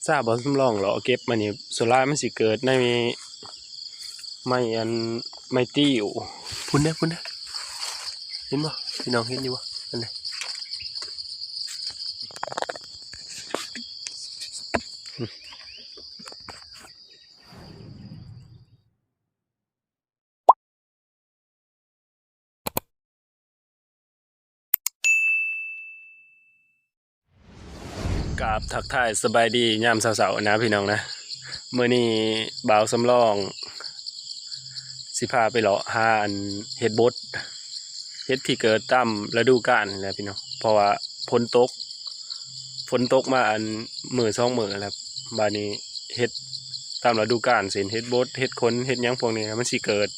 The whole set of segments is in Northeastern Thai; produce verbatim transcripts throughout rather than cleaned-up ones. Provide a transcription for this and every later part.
ซาบ่สำรองเลาะเก็บมานี่ ส่วนหลายมันสิเกิดในไม้อัน ไม้ติ้ว พุ้นเด้ พุ้นเด้ เห็นบ่ พี่น้องเห็นอยู่บ่ นั่นเด้ กราบทักทายสบายดียามเช้าๆนะพี่น้องนะ มื้อนี้บ่าวสำรอง สิพาไปเลาะหาอันเห็ดบด เห็ดที่เกิดตามฤดูกาลนี่แหละพี่น้อง เพราะว่าฝนตก ฝนตกมาอันมื้อสองมื้อแล้ว บาดนี้เห็ดตามฤดูกาล เช่นเห็ดบด เห็ดขน เห็ดหยังพวกนี้นะ มันสิเกิด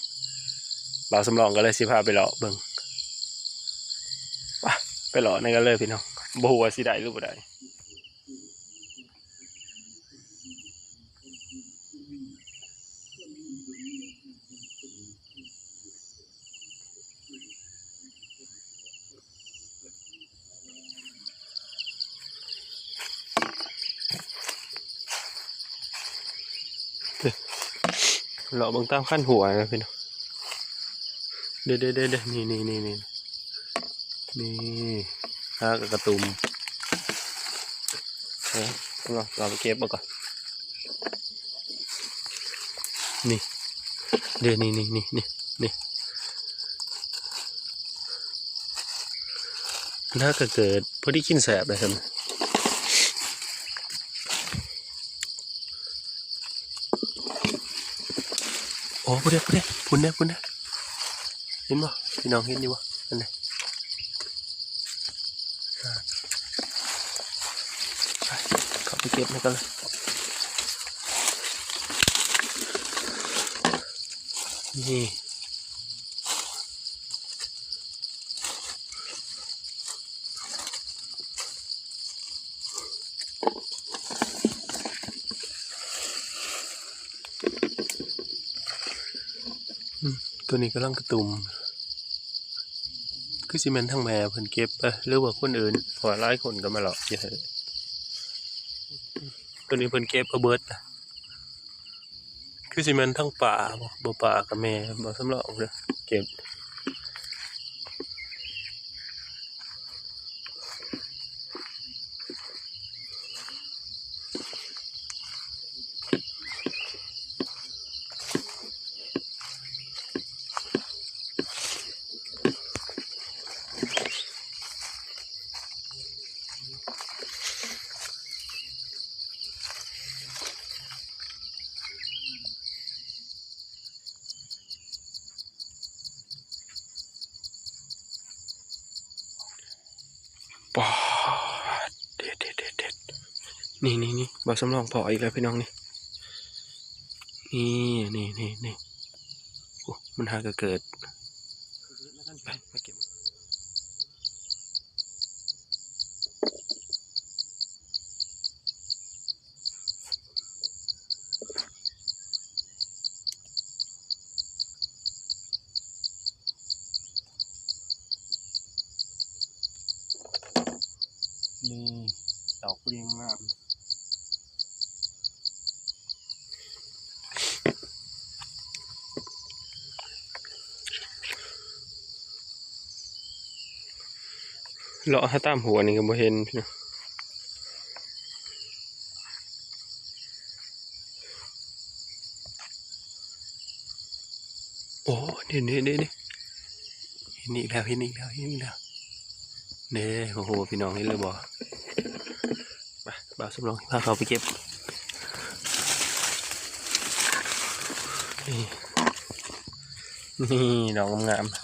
บ่าวสำรองก็เลยสิพาไปเลาะเบิ่ง ไป ไปเลาะนำกันเลยพี่น้อง บ่ฮู้ว่าสิได้หรือบ่ได้ เลาะเบิ่งตามคันหัวนะพี่น้อง เด้ๆๆๆ นี่ๆๆๆ นี่ หากะกะตุ่ม เออ เอา เอาไปเก็บเอาก่อน นี่ เด้ นี่ๆๆๆ นี่ หากะเกิด พอดีกินแซ่บเลยครับ โอ้ พุ้นเด้ พุ้นเด้ พุ้นเด้ พุ้นเด้ เห็นบ่ พี่น้องเห็นอยู่บ่ นั่นเด้ อ่า ไป เข้าไปเก็บนำกันเลย นี่ อืม ตัวนี้กำลังกะตุ่ม คือสิแม่นทางแม่เพิ่นเก็บ เอ้อ หรือว่าคนอื่น เพราะว่าหลายคนก็มาเลาะอยู่ ตัวนี้เพิ่นเก็บเอาเบิดนะ คือสิแม่นทางป้าบ่ บ่ ป้ากับแม่ บ่สำรองเด้อ เก็บ ป๊าด เด็ดเด็ดเด็ดเด็ด นี่นี่นี่ บ่าวสำรองพ้ออีกแล้วพี่น้องนี่ นี่นี่นี่นี่ โอ้ มันหากะเกิด ไป ไปเก็บ นี่ ดอกผู้ดีงาม เลาะหาตามหัวนี่ก็บ่เห็นพี่น้อง โอ้ นี่นี่นี่นี่ เห็นอีกแล้ว เห็นอีกแล้ว เห็นอีกแล้ว เด้ โอ้โห พี่น้องเห็นเลยบ่ ไป บ่าวสำรองพาเขาไปเก็บ นี่ นี่ ดอกงามๆ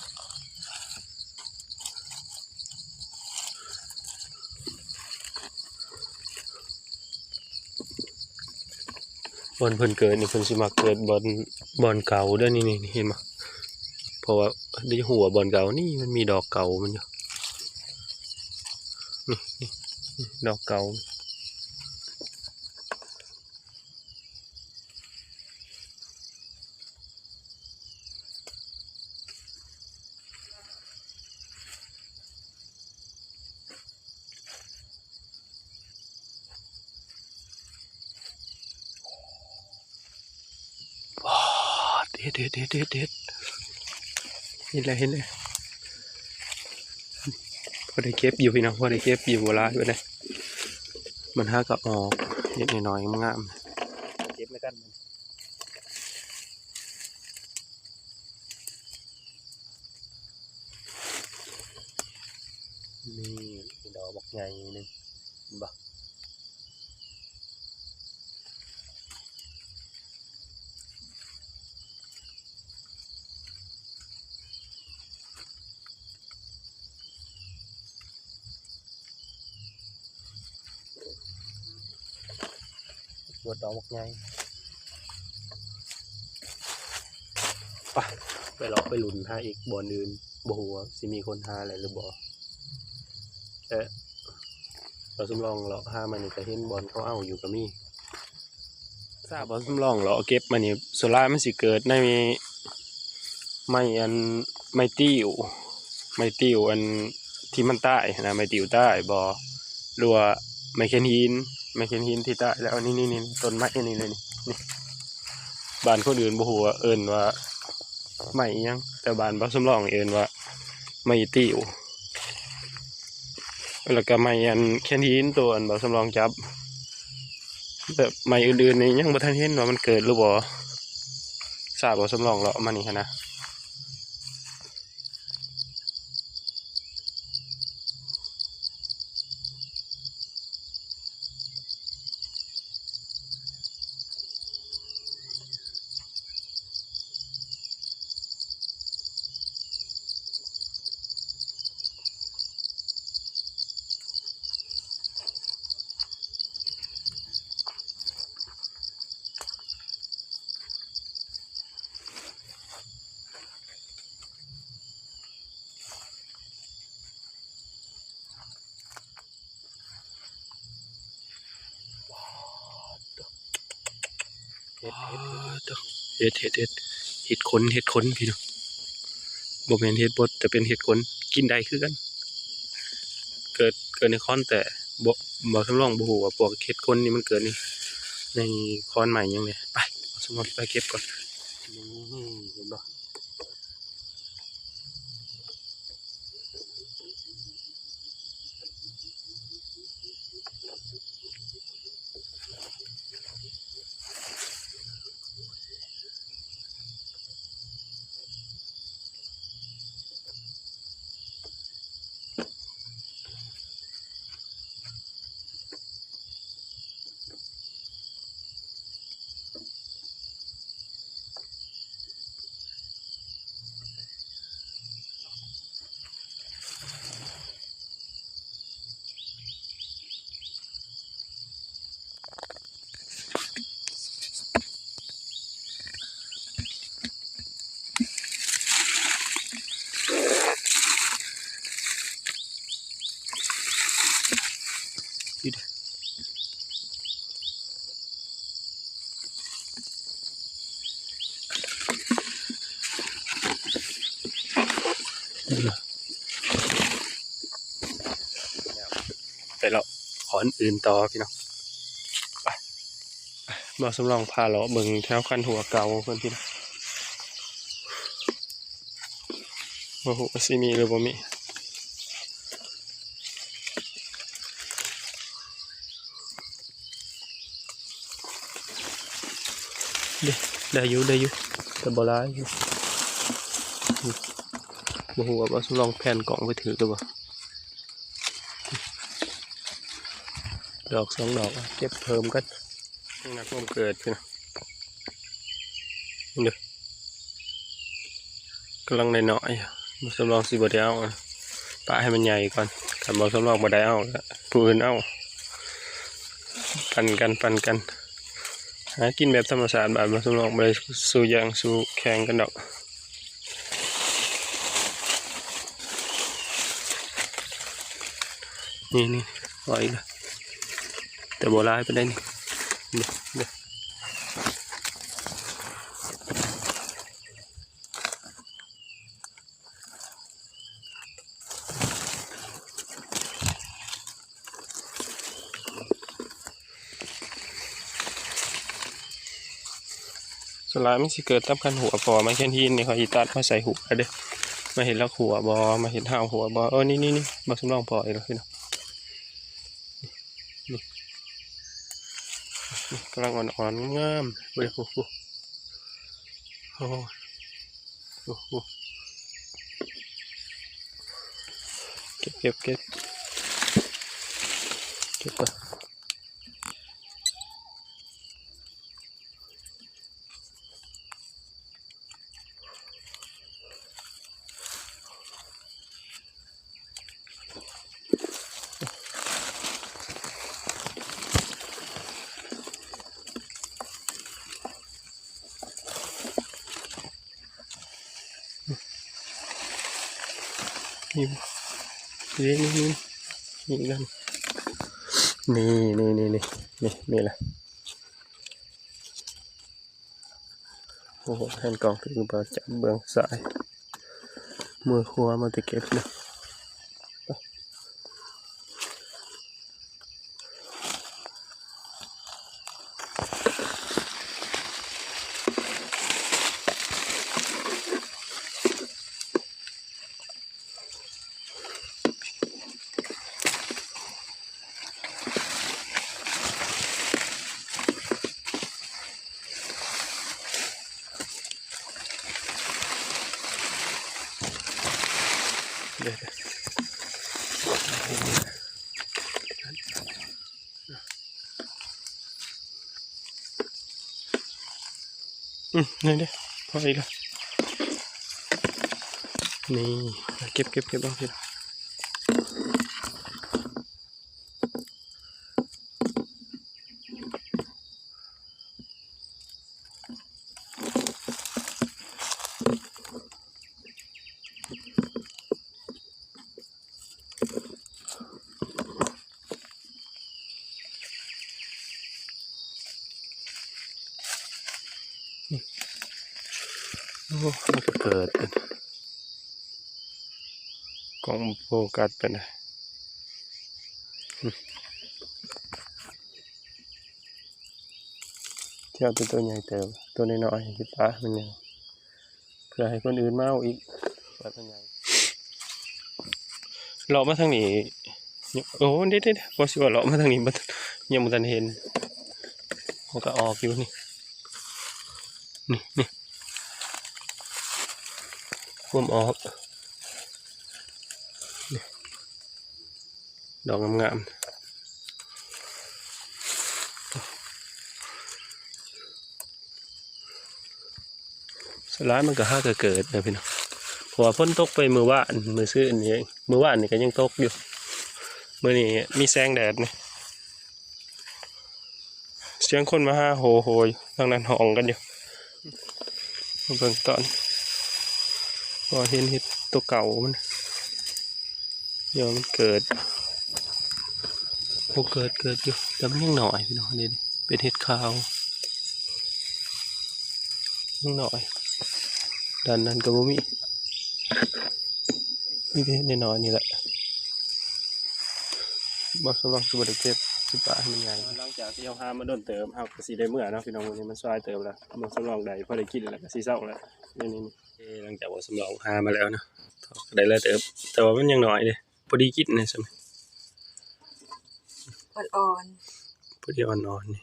บ่อนเพิ่นเกิดนี่เพิ่นสิมักเกิดบ่อน บ่อนเก่าเด้อ นี่ นี่ เห็นบ่ เพราะว่าได้ฮู้ว่าบ่อนเก่านี่มันมีดอกเก่ามันอยู่ นี่ นี่ นี่ ดอกเก่า เห็ด เห็ด เห็ด เห็ด เห็ด เห็นแล้ว เห็นแล้ว พอได้เก็บอยู่พี่น้อง พอได้เก็บอยู่ บ่หลายปานใด มันหาก็ออก เห็ดน้อยๆ งามๆ เก็บแล้วกัน นี่ ดอกบักใหญ่หนึ่ง บ่ บวชดอกบักใหญ่ ไป ไปเลาะไปลุ้นหาอีกบ่อนอื่น บ่ฮู้ว่าสิมีคนหาอะไรหรือบ่ แต่ บ่าวสำรองเลาะหามานี่ก็เห็นบ่อนเขาเอาอยู่ก็มี ทราบ บ่าวสำรองเลาะเก็บมานี่ ส่วนหลายมันสิเกิดในไม้อัน ไม้ติ้ว ไม้ติ้วอันที่มันตายนะ ไม้ติ้วตายบ่ หรือว่าไม้แคนหิน ไม้แคนหินที่ตายแล้ว นี่ นี่ นี่ ต้นไม้อันนี้เลยนี่ นี่ บ้านคนอื่นบ่ฮู้ว่าเอิ้นว่าไม้อิหยัง แต่บ้านบ่าวสำรองเอิ้นว่าไม้ติ้ว แล้วก็ไม้อันแคนหินตัวอันบ่าวสำรองจับ แบบไม้อื่นๆนี่ยังบ่ทันเห็นว่ามันเกิดหรือบ่ ทราบ บ่าวสำรองเลาะมานี่หั้นนะ เห็ด เห็ด เห็ด เห็ด เห็ด เห็ดขน เห็ดขนพี่น้อง บ่แม่นเห็ดบด แต่เป็นเห็ดขน กินได้คือกัน เกิด เกิดในคอน แต่บ่ บ่าวสำรองบ่ฮู้ว่าพวกเห็ดขนนี่มันเกิดใน ในคอนไม้หยังเนี่ย ไป บ่าวสำรองไปเก็บก่อน นี่ เห็นบ่ ไปเลาะขอนอื่นต่อพี่น้อง ไป ไป บ่าวสำรองพาเลาะเบิ่งแถวคันหัวเก่าเพิ่นพี่น้อง บ่ฮู้ว่าสิมีหรือบ่มี เด้ ได้อยู่ ได้อยู่ แต่บ่หลาย บ่ฮู้ว่าบ่าวสำรองแพนกล้องไปถืกหรือบ่ ดอกสองดอก เก็บเพิ่มกัน นักลมเกิดพี่น้อง เด้อ กำลังได้น้อย บ่าวสำรองสิบ่ได้เอา ปะให้มันใหญ่ก่อน คันบ่าวสำรองบ่ได้เอาละ ผู้อื่นเอา ปันกัน ปันกัน หากินแบบธรรมชาติ บ้านบ่าวสำรองบ่ได้สู้แย่งสู้แข่งกันดอก นี่ นี่ ปล่อยเลย แต่บ่หลายปานใดนี่ เด้อ เด้อ ด ส่วนหลายมันสิเกิดตามคันหัว เพราะว่าไม้แคนทีนนี่เขาสิตัดมาใส่หัวเด้ มาเฮ็ดลักหัวบ่ มาเฮ็ดฮาวหัวบ่ เออ นี่ นี่ นี่ บ่าวสำรองพออีกแล้วพี่น้อง นี่ นี่ กำลังอ่อนๆ งามๆ เว้ย โอ้โห โอ้โห โอ้โห เก็บ เก็บ เก็บ เก็บก่อน นี่ นี่ นี่ นี่ นี่กัน นี่ นี่ นี่ นี่ นี่ นี่แหละ โอ้โห แผ่นกองถือบ่าจับเบื้องซ้าย มือขวามาแต่เก็บเลย เดี๋ยว อืม นี่เด้ พออีกแล้ว นี่ เก็บ เก็บ เก็บเอาทีละ โอ้ มันก็เกิดกัน กล้องโฟกัสไปนะ เที่ยวเป็นตัวใหญ่เติบ ตัวน้อยๆ ให้ปะมันยัง เพื่อให้คนอื่นมาเอาอีก ว่าตัวใหญ่ เลาะมาทางนี้ โอ้ เด็ดๆ ว่าสิว่าเลาะมาทางนี้ มันยังบ่ทันเห็น มันก็ออกอยู่นี่ นี่ นี่ ควมออก นี่ ดอกงามๆ ส่วนหลายมันก็หากะเกิดนะพี่น้อง เพราะว่าฝนตกไปมื้อวาน มื้อซืนนี่ มื้อวานนี่ก็ยังตกอยู่ มื้อนี้มีแสงแดดนี่ เสียงคนมาหาโหโหอยู่ ทางนั้นฮ้องกันอยู่ มาเบิ่งตอน พอเห็นเห็ดตัวเก่ามัน เดี๋ยวมันเกิด โอ้ เกิด เกิดอยู่ แต่มันยังน้อยพี่น้อง นี่ เป็นเห็ดขาว ยังน้อย ด้านนั้นก็บ่มี มีแต่เห็ดน้อยๆ นี่แหละ บ่าวสำรองสิบ่ได้เก็บ สิปะให้มันใหญ่ หลังจากที่เฮาหามาโดนเติบ เฮาก็สิได้เมือเนาะพี่น้อง มื้อนี้มันสายเติบแล้ว บ่าวสำรองได้พอได้กินแล้วก็สิเซาแล้ว นี่ๆๆ เอ้ หลังจากบ่าวสำรองหามาแล้วเนาะ ก็ได้หลายเติบ แต่ว่ามันยังน้อยเด้ พอดีกินนะ ซั่น อ่อนๆ พอดีอ่อนๆ นี่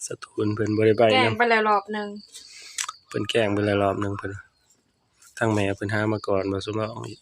สตูนเพิ่นบ่ได้ไปนำ แกล้งไปแล้วรอบหนึ่ง เพิ่นแกล้งไปแล้วรอบหนึ่ง เพิ่น ทางแม่เพิ่นหามาก่อน บ่าวสำรองอีก